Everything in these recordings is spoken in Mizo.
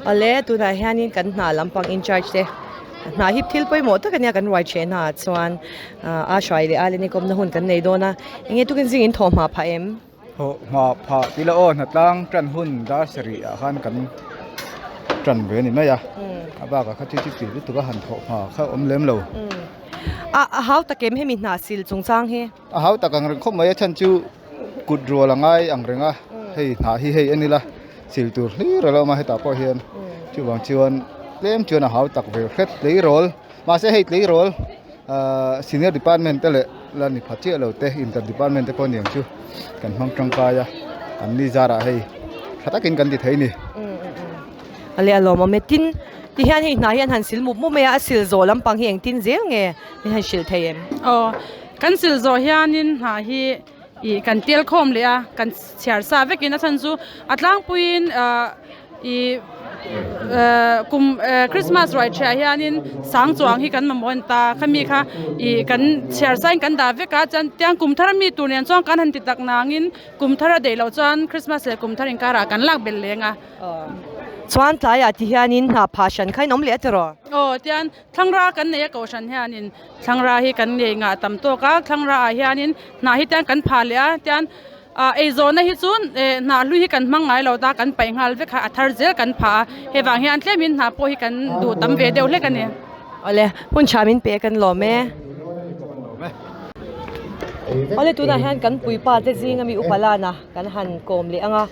Awle tunah hianin kan hna lampang incharge te hna hi thil pawimawh tak ania kan ruai thehna ah chuan a hruai leh a leh nikawmna hun kan nei dawn a enge tukin zing in thawhhma phah em? Thawhhma phah tih la aw hnatlang tan hun dar sarih ah khan kan tan ve a ni mai a a bakah kha chu chuti lutuk a han thawhhma kha awm lem lo. A hau tak em hemi hna sil chungchang hi? A hau tak ang reng khawp mai a chhan chu kut rual a ngai ang reng a hei hnah hi hei en ila sil tur hlir a lo awm a hetah pawh hian chuvang chuan tlem chuan a hau tak ve hret tleirawl mahse hei tleirawl ahh senior department te leh la ni pha chiah lo te inter department te pawh aniang chu kan hmang tangkai a an ni zarah hei tha takin kan ti thei a ni. A leh a lawmawm e tin ti hian hei hnah hian han sil mup mup mai a a sil zawh lampang hi engtin zel nge min han hrilh thei em? Aw kan sil zawh hianin hnah hi ih kan tel khawm leh a kan chhiar sa vekin a chhan chu a tlangpuiin ah ih ah kum ah Christmas ruai thiah hianin sang chuang hi kan mamawh a ni ta khami kha ih kan chhiar sain kan dah vek a chuan tiang kum thar ami tur nen chuan kan han ti tak nangin kum thar a daih loh chuan Christmas leh kum thar inkarah kan lak belh leng a. Chuan tlaiah ti hianin hnah phah hran kha in awm leh a tiraw? Aw tian thlangra kan nei a kohhran hianin thlangra hi kan nei ngah tam tawk a thlangra ah hianin hnah hi tian kan phah leh a tian ah eizawhna hi chu eh hnah hlui hi kan hmang ngai lo ta kan paih nghal vek a a thar zel kan phah a hei vang hian tlemin hnah pawh hi kan duh tam ve deuh hlek a ni. Awle hun tha min pe kan lawm e. Awle tunah hian kan puipa te zing ami upa lana kan han kawm leh ang a.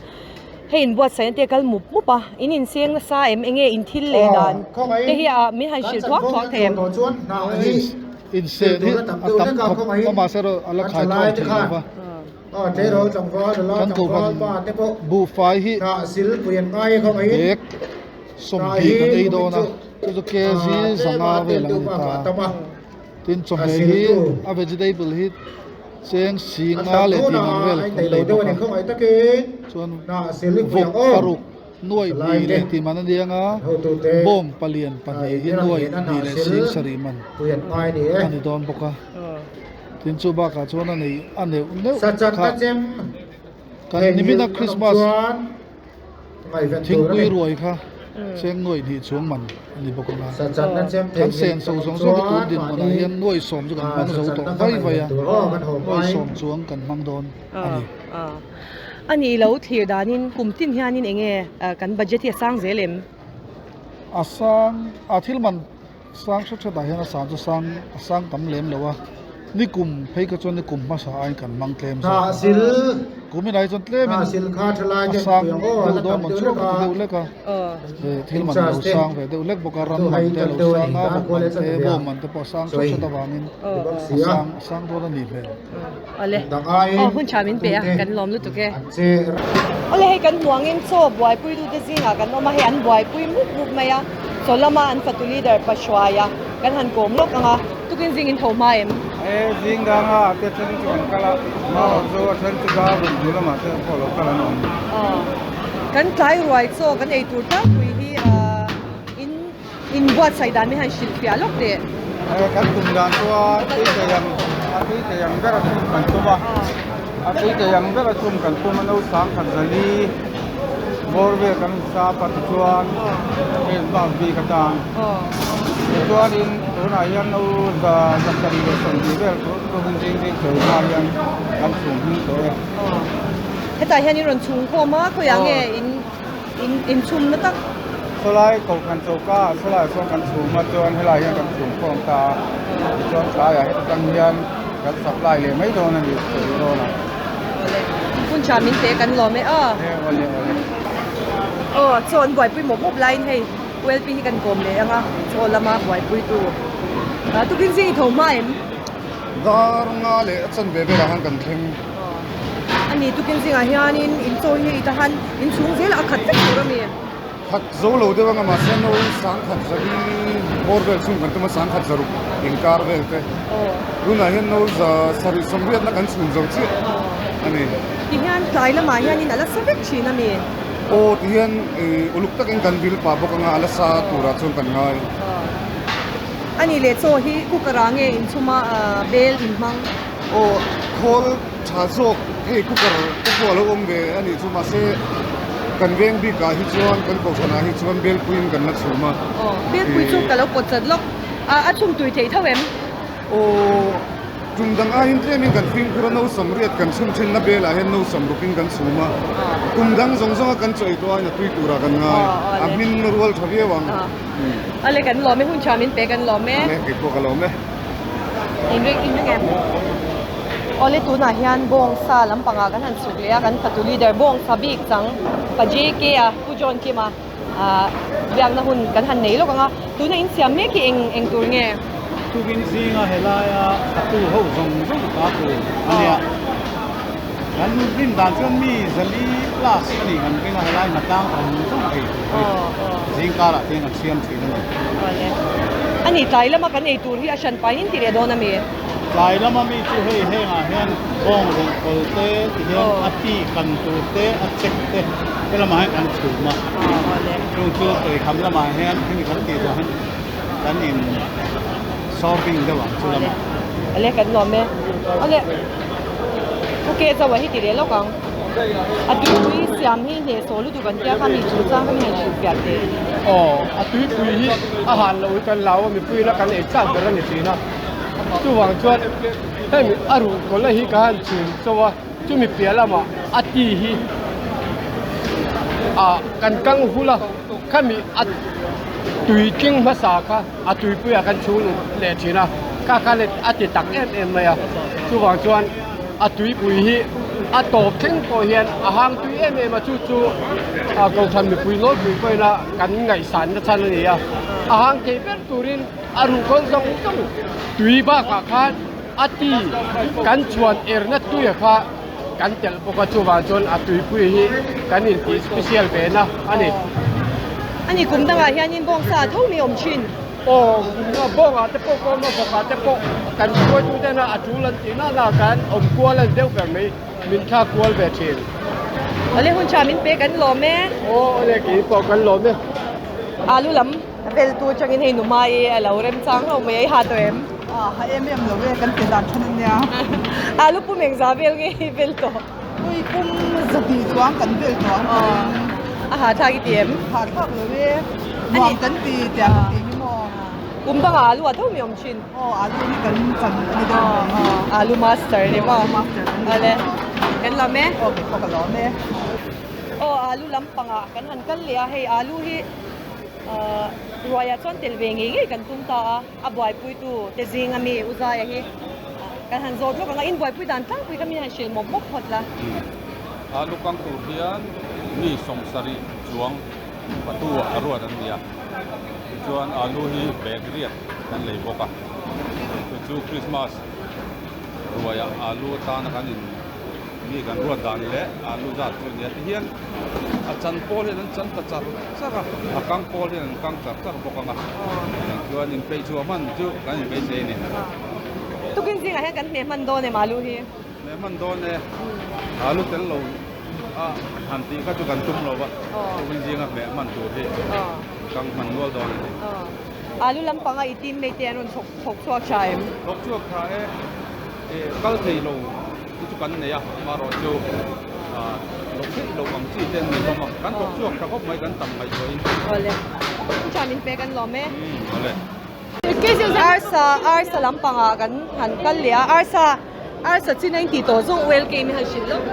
Hei in buatsaih na te kal mup mup a, in inseng nasa em enge in thil lei dan te hi ah min han hrilh thuak thuak thei em? Insen hi a tam khawp a mahse erawh a la khai khawm thei lo va, kan kohhran buhfai hi bag 20 kan ei dawn a, chu chu kg zanga vel ang a ni ta, tin chawhmeh hi a vegetable hi. Cheng si nga leh tih man vel kan lei bawk a, chuan vawk paruk nuai hnih leh tih man a ni ang a, bawng palian pahnih hi nuai hnih leh sing sarih man a ni dawn bawk a, tin chu bakah chuan a nei a neuh neuh kha kan nimina Christmas. Thingpui ruai kha cheng nuai hnih chhung man a ni bawk ang a, kan senso zawng zawng hi tun dinhmunah hian nuai sawm chu kan hmang zo tawh vai vai a, nuai sawm chuang kan hmang dawn a ni. A nih lo thlir danin kum tin hianin eng nge kan budget hi a sang zel em? A sang, a thil man sang hret hretah hian a sang chu sang a sang tam lem lo a, nikum phei kha chuan nikum hmasa aiin kan hmang tlem zawk a, kumin ah hi chuan tlemin a sang deuh dawn man chu ka ti deuh lek a, thil man lo sang ve deuh lek bawk a, ram man te lo sang a, vawk man te, bawm man te pawh a sang hret hret avangin a sang a sang dawn a nih hmel. Awle, aw hun tha min pe a, kan lawm lutuk e. Awle hei kan hmuangin chaw buaipui tute zingah kan awm a, hei an buaipui mup mup mai a, chaw lama an fatu leader pa hruai a, kan han kawm lawk ang a, tukin zing in tho hma em? E zing danga te then chu kan kal a, hma lo zo a then chu dar ruk hnu lamah te pawh lo kal an awm. Aw, kan tlai ruai chaw kan ei tur tlangpui hi in In buatsaih dan min han hrilh fiah lawk teh. Kan tum dan chuan tui thei ang a tui thei ang ber a chhum kan tum a, a tui thei ang ber a chhum kan tum a nausang khat zali bawr vel kan insap a tichuan heng bak bik atan tichuanin tunah hian no za za sarih leh 20 vel tur tukin zing zing sawi hma hian kan chhum hming tawh e. Hetah hian in rawn chhung khawm a, khawiah nge in In inchhum na tak. Sawlai kohhran choka ah sawlai sawn kan chhum a chuan helai hian kan chhum khawm ta a tichuan tlaiah heta tang hian kan supply leh mai dawn a ni sawi dawn a. Awle hun tha min pe kan lawm e aw. E awle awle. Aw chaw an buaipui mawp mawp laiin hei ULP hi kan kawm leh ang a chaw lama buaipui tu tukin zing i tho hma em? Dar nga leh a chanve velah khan kan thleng. A ni tukin zingah hianin in chaw hi i tahan in chhung zelah a khat vek tur a mi. Khat zo lo deuh anga mahse no sangkhat zahin bawr vel chhung kan tum a sangkhat zaruk inkar vel te. Tunah hian no za sarih sawmriatna kan chhun zo chiah a ni. Ti hian tlai lamah hianin a la sa vek thin a mi. Aw ti hian uluk takin kan vil pah bawk anga a la sa turah chuan kan ngai. A ni leh chaw hi cooker ah nge inchhum a bel inhmang? Aw khawl tha zawk hei cooker te pawh a lo awm ve a nih chu mahse Kan veng bikah hi chuan kan kohhranah hi chuan belpuiin kan la chhum a. Aw, belpui chu ka lo pawt chat lawk. A chhum tui thei tho em? Aw, tum dang aiin tlemin kan fimkhur a, no sawmriat kan chhum thinna belah hian no sawmrukin kan chhum a. Kum dang zawng zawnga kan chawi tawh aiin a tui turah kan ngai. A hmin rual tha viau ang. Awle kan lawm e, hun tha min pe kan lawm e. Awle, kei pawh ka lawm e. Inring inring em? Awle tunah hian bawngsa lampangah kan han chhuk leh a, kan fatu leader bawngsa bik chang pa JK a Pu John Kim a ah biakna hun kan han nei lawk ang a, tuna insiam mek hi eng eng tur nge? Tukin zinga helaia fatu ho zawng zawng ta tur a nia. Kan rin dan chuan mi zali plus a nih kan ring a, helai hnatlang awm zawng ei tur hi zing karah te hian kan siam thin a ni. Awle. A ni, tlai lama kan ei tur hi a hran pain in ti leh dawn a mi? Tlai lama mi chu hei hengah hian bawng rawn kawl te ti hian a ti kan tur te a chek te he lamah hian kan chhum a. Chung chu tuikham lamah hian hemi kan tih zawh hian kan in sawrbing deuh ang chu lamah. Awle kan nuam e. Awle. Pu ke chauh a hi ti leh lawk ang. A tuipui siam hi hnehsawh lutuk an tia kha mi chung chang kha mi han hrilh fiah teh. Aw, a tuipui hi a han loh hi kan lau a, mipui ina kan ei chak ber a ni thin a. Chuvang chuan hemi a ruh kawlh hi ka han chhum chauh a, chumi piah lamah a ti hi ah kan kang hul a, khami a tui tling hmasa kha a tuipuiah kan chhung leh thin a, kha kha le a ti tak em em mai a, chuvang chuan a tuipui hi a tawp thleng pawh hian a hang tui em em a, chu chu Kohhran mipui nawlpui pawhin a kan ngaihsan na chhan a ni a, a hang thei ber turin a ruhkawl zawng zawng tui bakah khan a ti kan chhuan erna tuia kha kan telh bawk a, chuvang chuan a tuipui hi kan intih special ve na a ni. A ni, kum dangah hianin bawngsa a tho mi awm thin. Aw, kum dangah bawngah te pawh ka awm a, vawkah te pawh kan hruaitu tena a tul an tih nana kan awm kual a ni deuh ber mai, min thlak kual ve thin. Awle hun tha min pe kan lawm e. Aw, awle kei pawh kan lawm e. Alu lam. Vel tu atangin hei Numai a lo remchang hlauh mai a, i ha tawh em? A ha em em lo e, kan ti dan than ania. Alu pum engza vel nge i vel tawh? Ui pum zahnih chuang kan vel tawh ang ka ring. A ha thlak i ti em? Ha thlak lo e, nuam kan ti tiang ka ti hi maw. Kum dangah alu a tho mi awm thin? Aw alu hi kan chan a ni deuh mai. Alu master ni maw? Alu master kan ni. Awle, kan lawm e. Aw kei pawh ka lawm e. Aw alu lampangah kan han kal leh a, hei alu hi Ruaiah chuan tel ve ngei ngei kan tum ta a, a buaipuitu te zing ami U Zaia hi kan han zawt lawk ang a, in buaipui dan tlangpui kha mi han hrilh mawp mawp phawt la. Alu kang tur hian mi sawmsarih chuang patu ah a ruat an ni a, tichuan alu hi bag riat kan lei bawk a, chu chu Christmas ruaiah alu atana kan in Mi kan ruat dan leh alu zat chu a nia ti hian a chan pawl hian an chan ta char char a, a kang pawl hian an kang char char bawk ang a, chuan inpeih chhuah hman chu kan inbeisei a ni. Tukin zingah hian kan hmeh hman dawn em alu hi? Hmeh hman dawn e, alu tel lo a han tih kha chu kan tum lo va, tukin zinga hmeh hman tur hi kang hman nual dawn a ni. Alu lampanga i team mate te an rawn thawk chhuak tha em? Thawk chhuak tha e, kal thei lo. Chu chu kan nei a, amaherawh chu lo theih loh ang chi te an ni hlawm a, kan thawk chhuak tha khawp mai kan tam ngaihtuahin. Awle, chu tha min pe kan lawm e. Awle. Arsa, arsa lampangah kan han kal leh a, arsa, arsa chin a intih tawh zawng well game hi han hrilh lawk.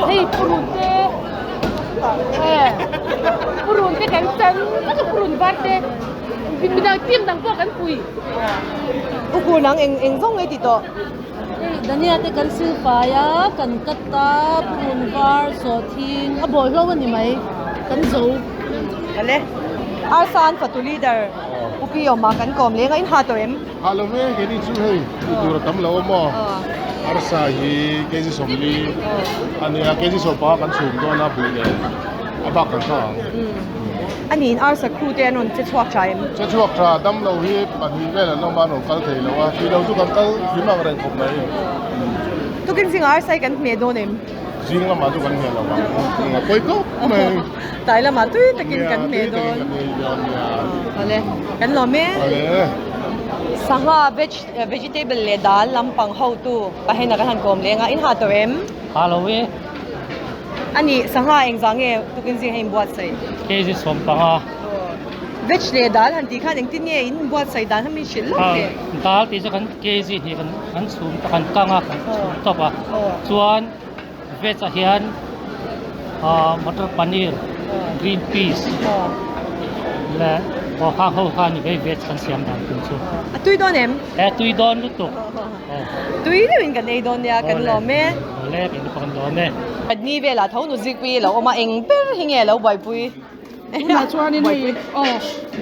Hei purun te, purun te kan chan vek a, purun var te, midang team dang pawh kan pui. Ukur nang eng eng zawng nge tih tawh? Hei Dania te kan sil fai a, kan cut a, purun var, sawhthing a bawlhlo a ni mai, kan zo. Awle, Arsa an fatu leader Pu Pi awma kan kawm leng a, in ha tawh em? Ha lo ve, keini chu hei tih tur a tam lo a maw? Arsa hi kg 40 a nia, kg 15 kan chhum dawn a buh nen a bak kan thlak ang. A niin arsa khu te an rawn che chhuak tha em? Che chhuak tha, damlo hi pahnih vel an awm a, an rawn kal thei lo a, tih lo chu kan kal hlim ang reng khawp mai. Tukin zingah arsa hi kan hmeh dawn em? Zing lamah chu kan hmeh lo ang, a pawi khawp mai. Tlai lamah tui takin kan hmeh dawn. Nia, tui takin kan hmeh dawn nia. Awle, kan lawm e. Awle. Sangha veg vegetable leh dal lampang hotu pahena kan han kawm leng a, in ha tawh em? Ha lo e. Ani sangha engzah nge tukin zing hei inbuatsaih? Kg 15. Veg leh dal han tih khan engtin nge in inbuatsaih dan kha min hrilh lawk teh? Dal tih chu kan kg hnih kan kan chhum kan kang a kan chhum tawp a. Chuan veg ah hian matar paneer, green peas leh aw khang ho kha ani vei veg kan siam dan tur chu. A tui dawn em? E tui dawn lutuk. Tui deuhin kan ei dawn nia kan lawm e. Awle kan ni pawh kan lawm e. Ni velah tho nu zikpui a lo awm a eng ber hi nge a lo buaipui. Tunah chuanin hei aw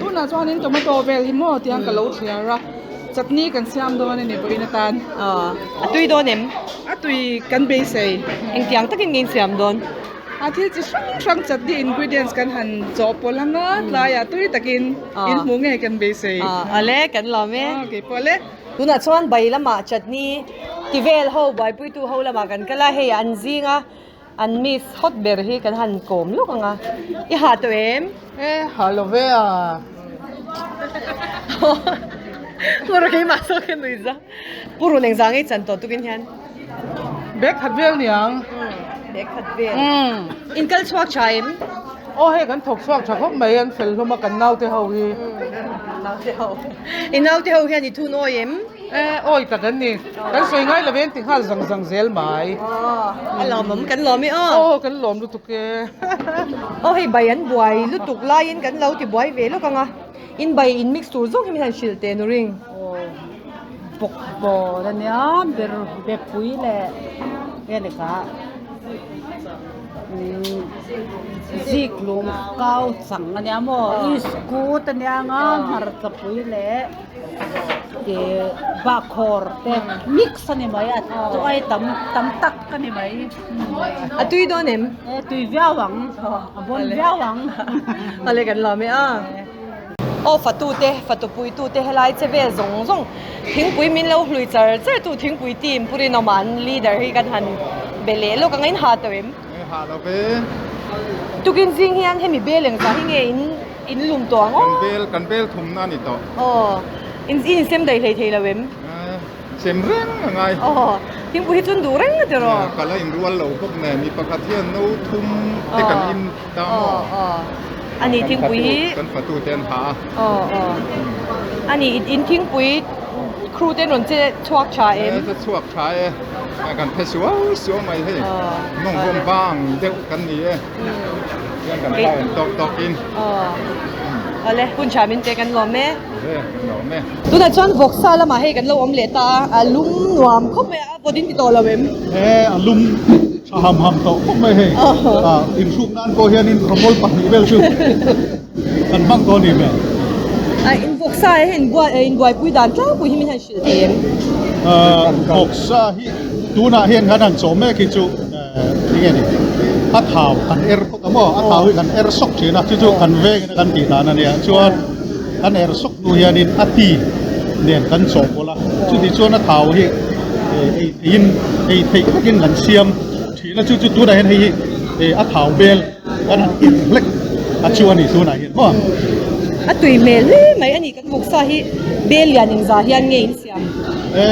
tunah chuanin tomato vel hi maw tiang ka lo thliar a chutney kan siam dawn a ni vawiin atan. Aw a tui dawn em? A tui kan beisei. Engtiang takin nge in siam dawn? A thil chi hrang hrang chutney ingredients kan han chawhpawlh ang a tlaiah tui takin in hmuh ngei kan beisei. Aw awle kan lawm e. Aw keipawh le. Tunah chuan bai lamah chutney ti vel ho buaipuitu ho lamah kan kal a hei an zinga an miss hot ber hi kan han kawm lawk ang a i ha tawh em? E ha lo ve a. Mawra keimah zawk hi nui za. Pu Run engzah ngei chan tawh tukin hian? Bag khat vel niang. Bag khat vel. In kal chhuak tha em? Aw hei kan thawk chhuak tha khawp mai an fel hlawm a kan naute ho hi. Naute ho. I naute ho hian i thun awi em? E awi tak an ni. Kan sawi ngai lo ve an ti nghal zang zang zel mai. Aw a lawmawm kan lawm e aw. Aw kan lawm lutuk e. Aw hei bai an buai lutuk laiin kan lo ti buai ve lawk ang a. In bai in mix tur zawng hi min han hrilh teh nu ring. Aw bawk bawl a nia ber bepui leh nge ni kha zik lung kau chang a nia maw iskut a nia nga hmarcha pui leh ih bakkhawr te mix a ni mai a chu ai tam tam tak a ni mai. A tui dawn em? E tui viau ang a bawn viau ang. Awle kan lawm e a. Aw fatu te fatu pui tu te helai che vel zawng zawng thingpui min lo hlui char char tu thingpui team Pu Rinawma an leader hi kan han be leh lawk ang a in ha tawh em? E ha lo ve. Tukin zing hian hemi bel engzah hi nge in in lum tawh ang aw? Kan bel kan bel thumna a ni tawh. Aw in in sem daih hlei thei lo em? Sem reng a ngai. Aw, thingpui hi chun duh reng a tiraw? Kal a inrual lo bawk nen, mi pakhat hian no thum te kan in ta maw? Aw, aw. Ani thingpui hi. Kan fatu te an ha a. Aw, aw. Ani in thingpui crew te an rawn che chhuak tha em? E, che chhuak tha e. Kan phe suau suau mai hei. Nawng vawm vang deuh kan ni e. Hian kan thau ang tawk tawk in. Aw. Awle, hun tha min te kan lawm e. Awle, kan lawm e. Tunah chuan vawksa lamah hei kan lo awm leh ta a, a lum nuam khawp mai a, a vawt in ti tawh lo em? E, a lum tha ham ham tawh khawp mai hei. A, inhruk nan pawh hianin rawmawl pahnih vel chu kan hmang tawh a ni hmel. A, in vawksa hi hei inbuaipui dan tlangpui hi min han hrilh thei em? A, vawksa hi tunah hian kan han chawh mek hi chu Enge ni? A thau kan er phawt a maw? A thau hi kan er sawk thin a, chu chu kan vengin a kan tih dan a nia. Chuan kan er sawk hnu hianin a ti nen kan chawhpawlh a, chuti chuan a thau hi ei theihin ei theih vekin kan siam thin a, chu chu tunah hian hei hi a thau bel kan han er hlek a chu a ni tunah hian maw? A tui hmel hle mai a ni kan vawksa hi bel lian engzah hian nge in siam? E,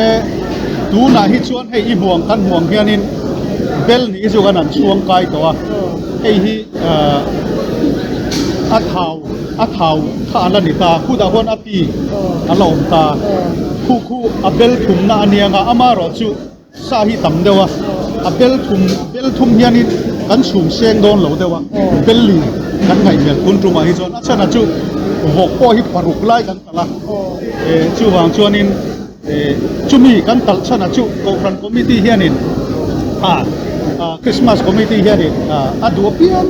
tunah hi chuan hei i hmuang kan hmuang hianin bel nih hi chu kan han chhuang kai tawh a, hei hi a thau a thau kha a la ni ta, khutah khuan a ti a la awm ta, khu khu a bel thumna a nia nga amaherawh chu sa hi tam deuh a, a bel thum bel thum hianin kan chhum seng dawn lo deuh a, bel li kan ngaihmel tun tumah hi chuan a chhanah chu vawk pawh hi paruk lai kan talh a, chuvang chuanin chumi kan talh chhanah chu Kohhran Committee hianin Christmas Committee hianin a duh apiang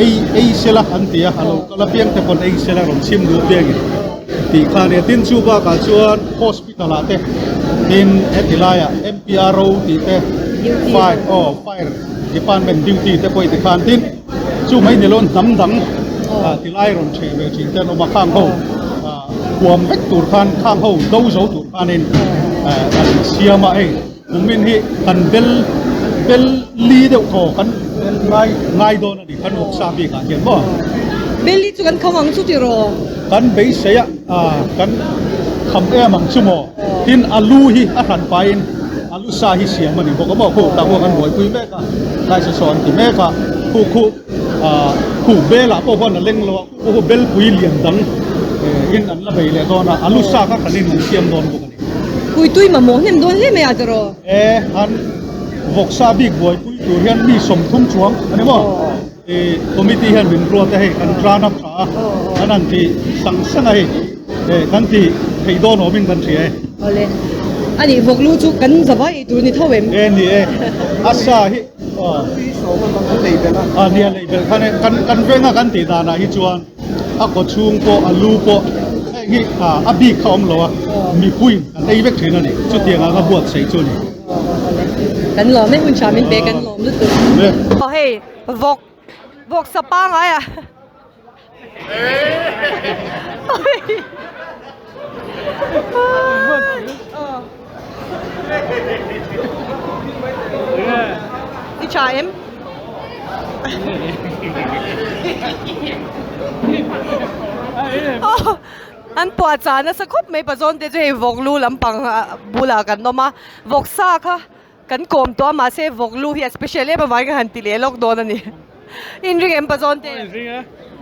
ei ei sela an ti a, a lo kal apiang te pawn ei sela rawn chhim duh apiangin tih kha a nia. Tin chu bakah chuan hospital ah te tin heti laiah MPRO tih te fire aw fire department duty te pawh i ti khan tin chu mai ni lo hnam dang ti lai rawn chheh ve thin te an awm a khang ho huam vek tur khan khang ho do zo tur khanin an siam a hei kumin hi kan bel bel li deuh thaw kan ngai ngai dawn a ni kan vawksa bik ah hian maw. Bel li chu kan kham ang chu tiraw? Kan beisei a kan kham em ang chu maw? Tin alu hi a hran pahin alu sa hi siam a ni bawk a maw? Khu tah pawh kan buaipui mek a. Rice saw an ti mek a, khu khu khu belah pawh khuan a leng lo a, khu khu belpui lian dang in an la bei leh dawn a, alu sa kha kan in an siam dawn bawk a ni. Puitui mamawh hnem dawn hle mai a tawrh aw. E, an vawksa bik buaipui tur hian mi 30 chuang a ni maw? I committee hian min ruat a hei kan tan a tha a, kan han ti sang sang a hei kan ti theih dawn awmin kan hria e. Awle. A nih vawk lu chu kan zavai ei tur ni tho em? E ni e. A sa hi a nia lei belh khan e kan kan venga kan tih danah hi chuan a kaw chhung pawh a lu pawh heng hi a bik kha awm lo a mipuiin kan ei vek thin a ni. Chutiang anga buatsaih chu a ni. Kan lawm e hun tha min pe kan lawm lutuk. Aw hei Vawk vawk sa pangai a I tha em? An puah chah nasa khawp mai pazawn te chu hei vawk lu lampang bulah kan awm a vawk sa kha Kan kawm tawh a mahse vawk lu hi a special em avangin ka han ti leh lawk dawn a ni. In ring em pazawn te? In ring e.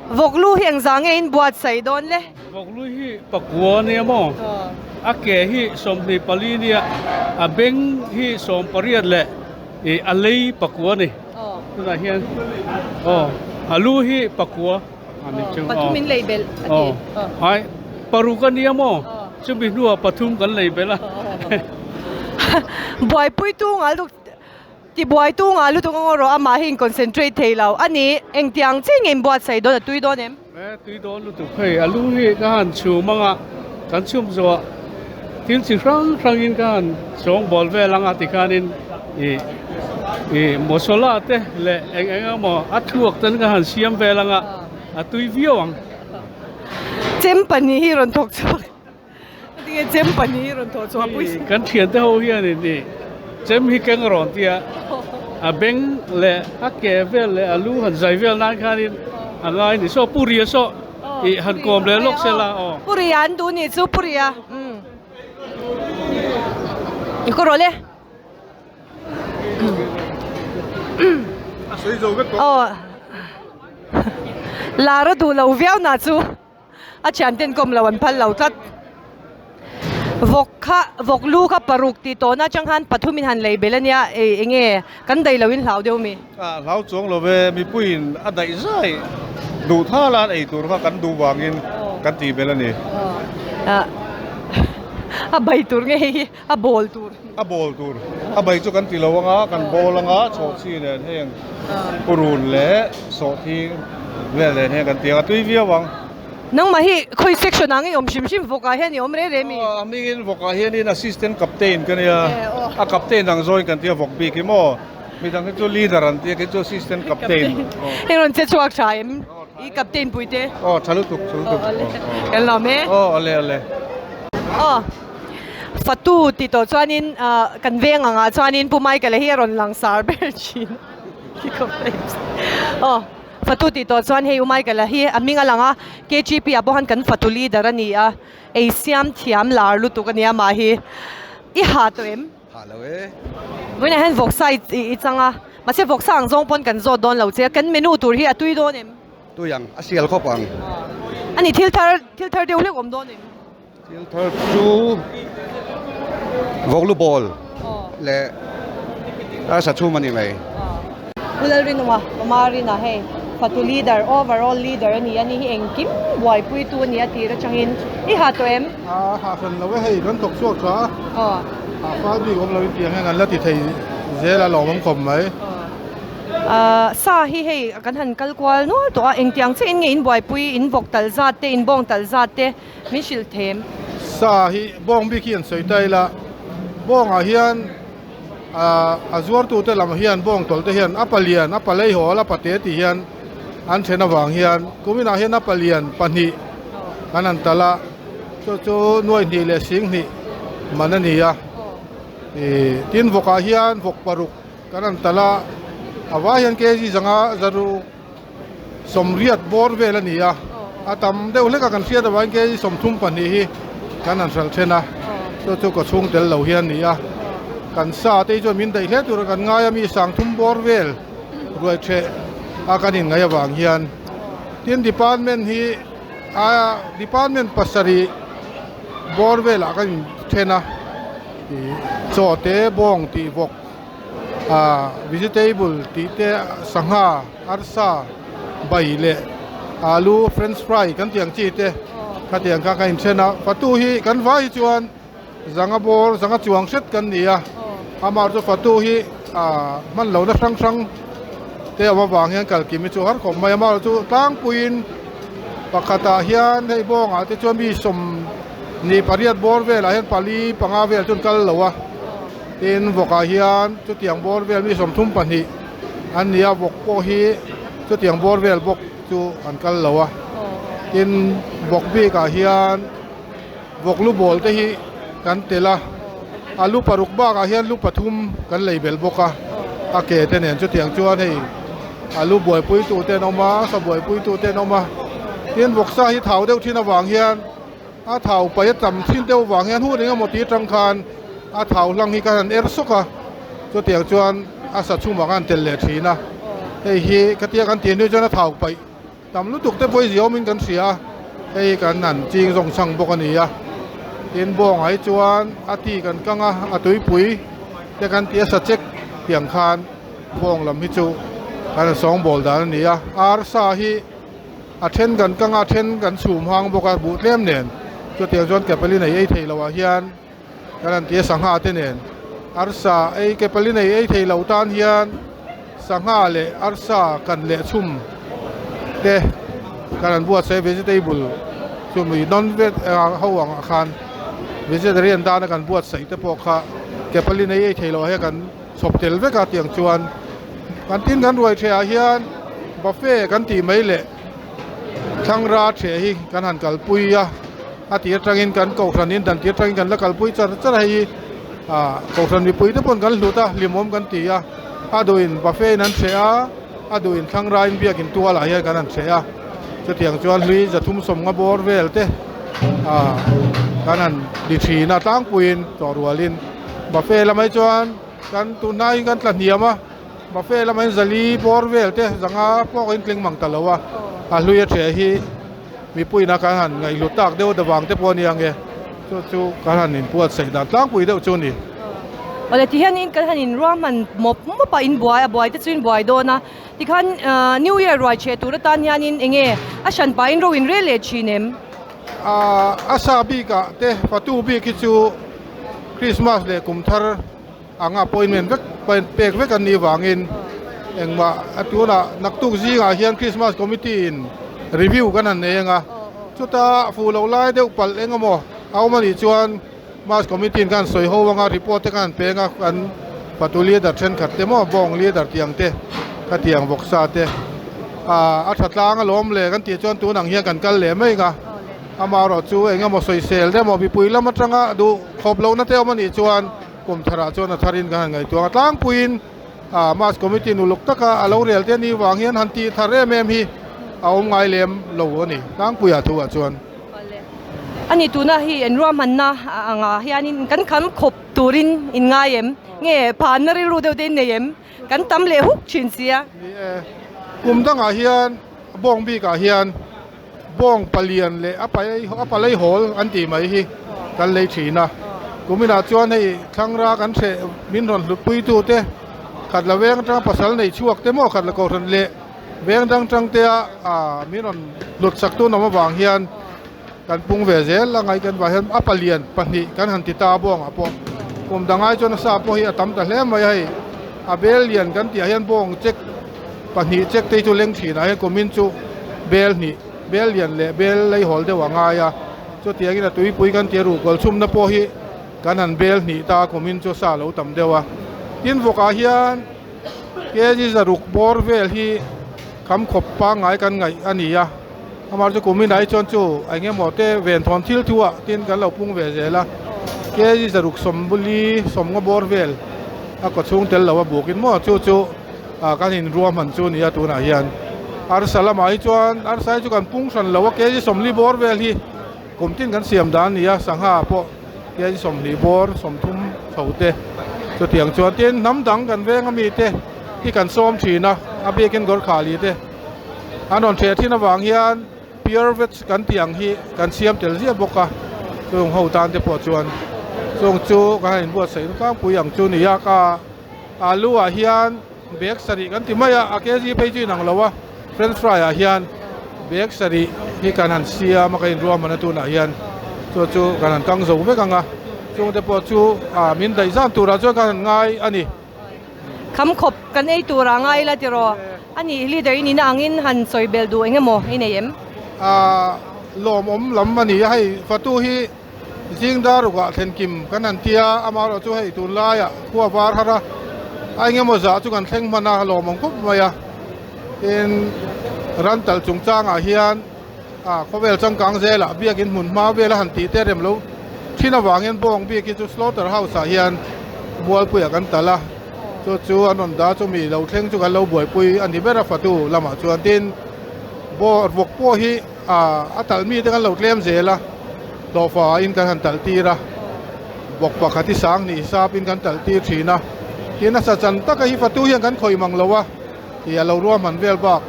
Vawk lu hi engzah nge in buatsaih dawn le? Vawk lu hi pakua a nia maw? A ke hi 24 nia, a beng hi 18 leh ih a lei pakua a ni. Tunah hian aw a lu hi pakua a ni chu. Pathum in lei belh a ti. Hai paruk a nia maw? Chumi hnuah pathum kan lei belh a. Buaipui tu ngal tuk ti buai tu ngal lutuk ang erawh amah hi in concentrate thei lo a ni. Engtiang chiah nge in buatsaih dawn a tui dawn em? E tui dawn lutuk hei a lu hi ka han chhum ang a, kan chhum zawh thil chi hrang hrangin ka han sawng bawl vel ang a tikhanin ih ih masala te leh eng eng emaw a thluak ten ka han siam vel ang a, a tui viau ang. Chem pahnih hi rawn thawk chhuak. Tinge chem pahnih hi rawn thawh chhuah pui. Kan thiante ho hianin i chem hi keng rawn tia a beng leh a ke vel leh a lu han zai vel nan khanin a ngai ni. Saw Pu Ria saw i han kawm leh lawk sela aw. Pu Ria an duh nih chu Pu Ria. I kaw rawh le. Aw lar a duh lo viau na chu. A thianten kawm lo an phal lo tlat. Vawk kha vawk lu kha paruk tih tawhna atang khan pathum in han lei belh a nia ei eng nge kan daih lo in hlau deuh mi? A hlau chuang lo ve mipuiin a daih zai duh thal a an ei tur kha kan duh vangin kan tih belh a ni. A bai tur nge hei hi a bawl tur. A bawl tur a bai chu kan ti lo anga kan bawl anga chhawhchhi nen heng purun leh sawhthing vel nen hian kan ti ang a tui viau ang. Nangmah hi khawi section ah nge i awm hrim hrim vawkah hian i awm reng reng mi? A hmingin vawkah hianin assistant captain ka nia a captain ang zawin kan tia vawk bik hi maw midang hi chu leader an tia kei chu assistant captain. Heng rawn che chhuak tha em i captain pui te? Aw tha lutuk tha lutuk. Kan lawm e. Aw ale ale. Aw. Fatu tih tawh chuanin kan veng angah chuanin Pu Michael-a hi a rawn lang sar ber thin aw Fatu tih tawh chuan hei U Michael-a hi a hming a lang a K_G_P ah pawh khan kan fatu leader a ni a ei siam thiam lar lutuk a nia mah hi i ha tawh em? Ha lo e. Vawiinah hian vawksa i chang a mahse vawksa ang zawng pawn kan zawt dawn lo che a kan menu tur hi a tui dawn em? Tui ang a sial khawp ang. A ni thil thar thil thar deuh hlek awm dawn em? Thil thar chu vawklu bawl leh arsa chhum a ni mai. Pu Lalrinawma, Mama Rina hei fatu leader, overall leader a ni a ni hi engkim buaipuitu a ni a tir atangin i ha tawh em? A ha hran lo e hei kan thawk chhuak tha a, ha fal bik awm loin tiang hian an la ti thei zel a lawmawm khawp mai. Sa hi hei kan han kal kual nual tawh a, engtiang chiah in nge in buaipui, in vawk talh zat te, in bawng talh zat te, Min hrilh them. Sa hi bawng bik hi an sawi ta ila, bawngah hian a zuartute lam hian bawng tawlh te hian a palian, a palei hawl, a pate tih hian an then avang hian kuminah hian a palian pahnih kan han talh a, chu chu nuai hnih leh sing hnih man a ni a. Tin vawkah hian vawk paruk kan han talh a, a vai hian kg zanga zaruk. 80 bawr vel a ni a, a tam deuh hlek a kan hriat avangin kg 32 hi kan han hralh then a, chu chu ka chhung tel lo hi a ni a, kan sa te hi chuan min daih hle tur a kan ngai a mi 30 bawr vel. Ruai ṭheh a kan inngaih avang hian tin department hi a department pasarih bawr velah kan inthen a ih chaw te bawng tih vawk ah vegetable tih te sangha arsa bai leh alu french fry kan tih ang chi te khatiang kha kan inthen a fatu hi kan vai hi chuan. Zanga bawr zanga chuang hret kan ni a, amah chu fatu hi ah hman lohna hrang hrang te awm avang hian kalkim hi chu har khawp mai a, amah chu tlangpuiin pakhatah hian hei bawngah te chuan mi sawm ni pariat bawr velah hian pali panga vel chu an kal lo a, tin vawkah hian chutiang bawr vel mi 32 an ni a, vawk pawh hi chutiang bawr vel bawk chu an kal lo a, tin vawk bikah hian. Vawk lu bawl te hi kan tel a, a lu paruk bakah hian lu pathum kan lei belh bawk a, a ke te nen chutiang chuan hei a lu buaipui tu te an awm a, sa buaipui tu te an awm a, tin vawksa hi thau deuh thin avang hian a thau paih a tam thin deuh avang hian hun engemaw tih atang khan a thau hlang hi kan han er sawk a, chutiang chuan a sa chhumah khan tel leh thin a, hei hi khatia kan tih hnu chuan a thau paih. Tam lutuk te pawh hi ziawmin kan hria a, hei kan han ching zawng chhang bawk a ni a. Tin bawngah hi chuan a ti kan kang a, a tuipui te kan ti a sa chek tiang khan bawng lam hi chu kan han sawngbawl dan a ni a. Arsa hi a then kan kang a, a then kan chhum hang bawk a buh tlem nen. Chutiang chuan kepali nei ei thei loh ah hian kan han ti a sangha te nen. Arsa ei kepali nei ei thei loh tan hian. Sangha leh arsa kan leh chhum te kan an buatsaih vegetable chu mi non veg ho ang ah khan vegetarian tana kan buatsaih te pawh kha kepali nei ei thei loh ah hian kan chhawp tel vek a tiang chuan kan tin kan ruai theh ah hian buffet kan tih mai leh thlangra theh hi kan han kalpui a a tih atangin kan kohhran in dan tih atangin kan la kalpui char char a hei hi ah kohhran mipui te pawn kan hlut a hlimawm kan ti a. A duhin buffet in an hreh a, a duhin thlangraiin biakin tualah hian kan han hreh a. Chutiang chuan hlui 350 bawr vel te ah kan han ti thin a tlangpuiin tawhrualin buffet lamah hi chuan kan tunhnaiin kan tla hniam a, buffet lamah hian zali bawr vel te zanga pawh in tling mang ta lo a, a hlui a hreh hi mipuiin a kan han ngaihhlut tak deuh davang te pawh a ni ang e. Chu chu kan han inbuatsaih dan tlangpui deuh chu a ni. Awle ti hian in kan han inruahman mawp mawp a inbuai a buai te chu inbuai dawn a tikhan new year ruai chhe tur atan hianin eng nge a hran pahin ro in rel leh thin em? A sa bikah te fatu bik hi chu Christmas leh kum thar anga appointment vek pek vek an nih vangin engmah a tunah naktuk zingah hian Christmas committee in review kan han nei ang a chuta fuh loh lai deuh palh eng emaw a awm a nih chuan Mass committee in khan sawi ho anga report te khan peng a kan fatu leader thenkhat te maw bawng leader tiang te khatiang vawksa te ah a tha tlang alawm le kan tih chuan tun ang hian kan kal leh mai ang a amaherawh chu eng emaw sawisel te emaw mipui lam atanga duh khawp lohna te awm a nih chuan kum tharah chuan a tharin kan han ngaihtuah ang a tlangpuiin ah mass committee in uluk taka a lo rel te a nih vang hian han tih thar em em hi a awm ngai lem lo a ni tlangpuiah thuah chuan. Ani tuna hi an ruahmanna angah hianin kan kham khawp turin in ngai em? Nge phanna rilru deuh te in nei em? Kan tam leh huk thin sia. Ni e, kum dangah hian bawng bikah hian bawng palian leh a a palei hawl an tih mai hi kan lei thin a. Kuminah chuan hei thlangra kan hreh min rawn hlutpuitu te khat la veng atanga pasal nei chhuak te maw khat la kohhran leh Veng dang tangtea min rawn hlut sak tun awm avang hian kan pung ve zel a ngaih kan vah hian a palian pahnih kan han ti ta a bawngah pawh kum dang ai chuan a sa pawh hi a tam ta hle mai a hei a bel lian kan tih ah hian bawng check pahnih check te hi chu leng thin ah hian kumin chu bel hnih bel lian leh bel lei hawl deuh a ngai a chutiangin a tuipui kan tih a ruhkawl chhumna pawh hi kan han bel hnih ta a kumin chu sa lo tam deuh a tin vawkah hian. Kg zaruk bawr vel hi kham khawp pangngai kan ngaih a ni a, amah chu kum inah hi chuan chu eng emaw te ven thawn thil thu ah tin kan lo pung ve zel a, kg zaruk sawmbuli sawmngaw bawr vel a kaw chhung tel lo a bukin maw chu chu ah kan inruahman chu a ni a tunah hian arsa lamah hi chuan arsa hi chu kan pung hran lo a kg sawmli bawr vel hi kum tin kan siam dan a ni a sangha pawh. Tian 20 bawr 30 chho te chutiang chuan tin hnam dang kan veng ami te hi kan sawm thin a, a bikin Gorkhali te an rawn ṭheh thin avang hian pure veg kan tih ang hi kan siam tel ziah bawk a, chung ho tan te pawh chuan chung chu kan han inbuatsaih tlangpui ang chu ni a, ka alu ah hian bag sarih kan ti mai a, a kg phei chu inang lo a, french fry ah hian bag sarih hi kan han siam a, ka inruahman a tunah hian chu chu kan han kang zo vek ang a, chung te pawh chu ah min daih zan turah chuan kan han ngai a ni. Kham khawp kan ei tur ah ngai ila tiraw? A nih leader i nihna angin han sawi belh duh eng emaw i nei em? Ah lawmawm lam a ni a, hei fatu hi zing dar rukah thlen kim kan han tia, amaherawh chu hei tunlaiah khua var har a, a eng emaw zah chu kan thleng hman a, lawmawm khawp mai a. Tin, ran talh chungchangah hian ah khawvel changkang zelah biakin hmun hma vela han tih te rem lo thin avangin bawng bik hi chu slaughter house ah hian mualpuiah kan talh a, chu chu an rawn dah chu mi lo thleng chu kan lo buaipui a ni ber a fatu lamah chuan tin vawk pawh hi ah a talh mi te kan lo tlem zel a hlawhfa in kan han talh tir a vawk pakhat hi sang hnih sap in kan talh tir thin a tin a sa chan taka hi fatu hian kan khawih mang lo a. Tih a lo ruahman vel bak.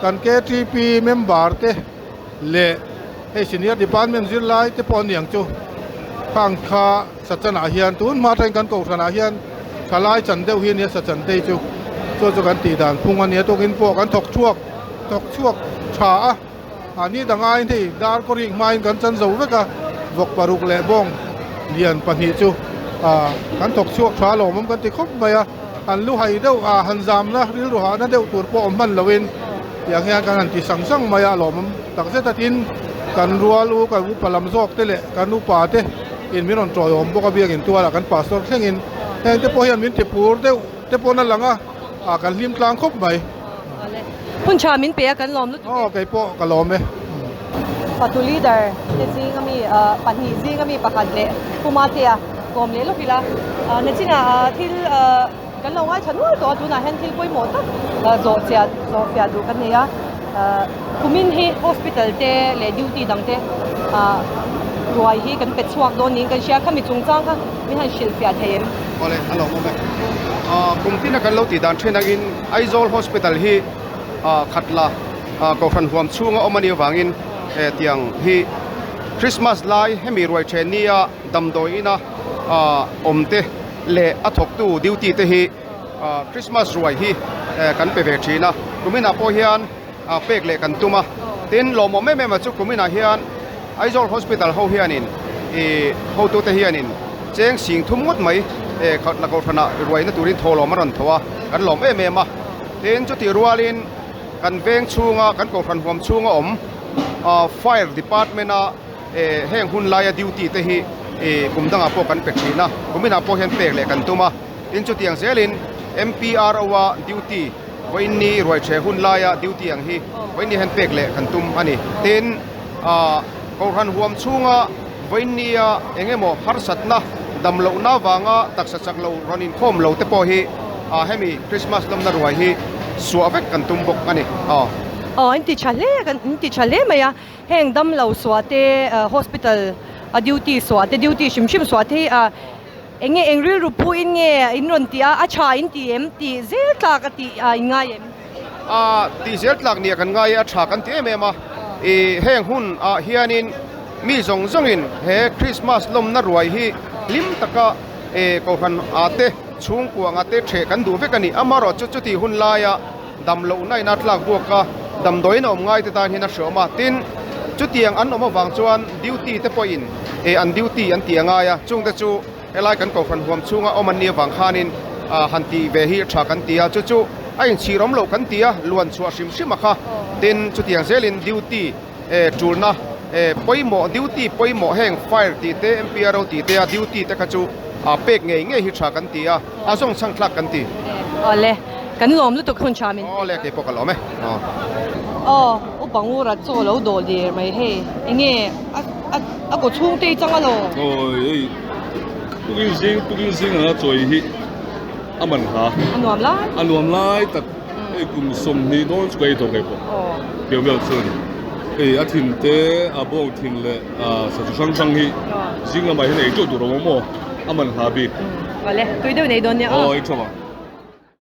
Kan KTP member te leh hei senior department zirlai te pawh an ni ang chu. Khang kha Sachanah hian tun hma atangin kan kohhranah hian thalai chan deuh hi a nia Sachan te hi chu. Chu chu kan tih dan phung a nia tukin pawh kan thawk chhuak thawk chhuak tha a. A ni dang aiin hei dar kawrik hmain kan chan zo vek a, vawk paruk leh bawng lian pahnih chu kan thawk chhuak tha lawmawm kan ti khawp mai a, han lu hai deuh a, han zamna rilru hahna deuh tur pawh awm hman loin tiang hian kan han ti sang sang mai a, lawmawm tak zet a tin kan rual u kan upa lam zawk te leh kan upa te in min rawn tawiawm bawk a biakin tualah kan pastor thlengin heng te pawh hian min ti pur deuh te pawn a lang a. Ah kan hlim tlang khawp mai. Hun tha min pe a kan lawm lutuk e. Aw kei pawh ka lawm e. Fatu leader te zing ami pahnih zing ami pakhat leh Puma te a kawm leh lawk ila. Nachinah thil kan lo ngaithla nual tawh a tunah hian thil pawimawh tak zawh chiah zawh fiah duh kan nei a. Kumin hi hospital te leh duty dang te ruai hi kan pe chhuak dawn niin kan hria khami chungchang kha min han hrilh fiah thei em? Awle a lawmawm e. Kum tina kan lo tih dan then angin Aizawl Hospital hi khatla Kohhran huam chhunga awm a nih avangin tiang hi Christmas lai hemi ruai then nia damdawi ina awm te leh a thawktu duty te hi Christmas ruai hi kan pe ve thin a, kuminah pawh hian pek leh kan tum a, tin lawmawm em em a chu kuminah hian Aizawl Hospital ho hianin ih hotute hianin cheng sing thum ngawt mai khatla kohhranah ruaina turin thawhlawm a rawn tho a, kan lawm em em a, tin chutih rualin kan veng chhunga kan kohhran huam chhunga awm Fire Department a heng hun laia duty te hi kum dangah pawh kan pe thin a, kuminah pawh hian pek leh kan tum a. Tin chutiang zelin MPRO a duty vawiinni ruaichhe hun laia duty ang hi vawiinni hian pek leh kan tum a ni. Tin ah Kohhran huam chhunga vawiinnia eng emaw harsatna dam lohna vanga taksa chak lo rawn inkhawm lo te pawh hi ah hemi Christmas lawmna ruai hi suah vek kan tum bawk a ni. Aw. Aw in ti tha hle kan in ti tha hle mai a, heng damlo suah te hospital a duty suah te duty hrim hrim suah te hi ah Eng nge eng rilru pu in nge in rawn tih a, a tha in ti em tih zel tlak a tih a in ngai em? A tih zel tlak nia kan ngai e, a tha kan ti em em a. I heng hun ah hianin mi zawng zawngin he Christmas lawmna ruai hi hlim taka e kohhran ah te chhungkuang ah te theh kan duh vek a ni. Amaherawhchu chu chutih hun laia dam lohna in a tlak buak a, damdawiin a awm ngai te tan hian a hreawm a, tin chutiang an awm avang chuan duty te pawhin eh an duty an tih a ngai a, chungte chu helai kan kohhran huam chhunga awm an nih avang khanin ah han tih ve hi tha kan ti a, chu chu a inchhir awm loh kan ti a, luan chhuah hrim hrim a kha, tin chutiang zelin duty eh tulna eh pawimawh duty pawimawh heng fire tih te MPRO tih te a duty te kha chu ah pek ngei ngei hi tha kan ti a. A zawng chhang thlak kan ti. Awle, kan lawm lutuk hun tha min. Awle, kei pawh ka lawm e. Aw. Aw, upa ngura chaw lo dawh lir mai hei. Enge a a a kaw chhung te hi chang alo. Awi hei tukin zing tukin zing anga chawi hi a man hla. A nuam lai. A nuam lai tak hei kum 20 dawn chu ka ei tawh ngei pawh. Aw. Keu vel chu a ni. Hei a thin te a bawng thin leh a sa chi hrang hrang hi zing lamah hian ei teuh tur a awm maw a man hla bik. Vale, tui deuh nei dawn nia. Aw, ei tha vang.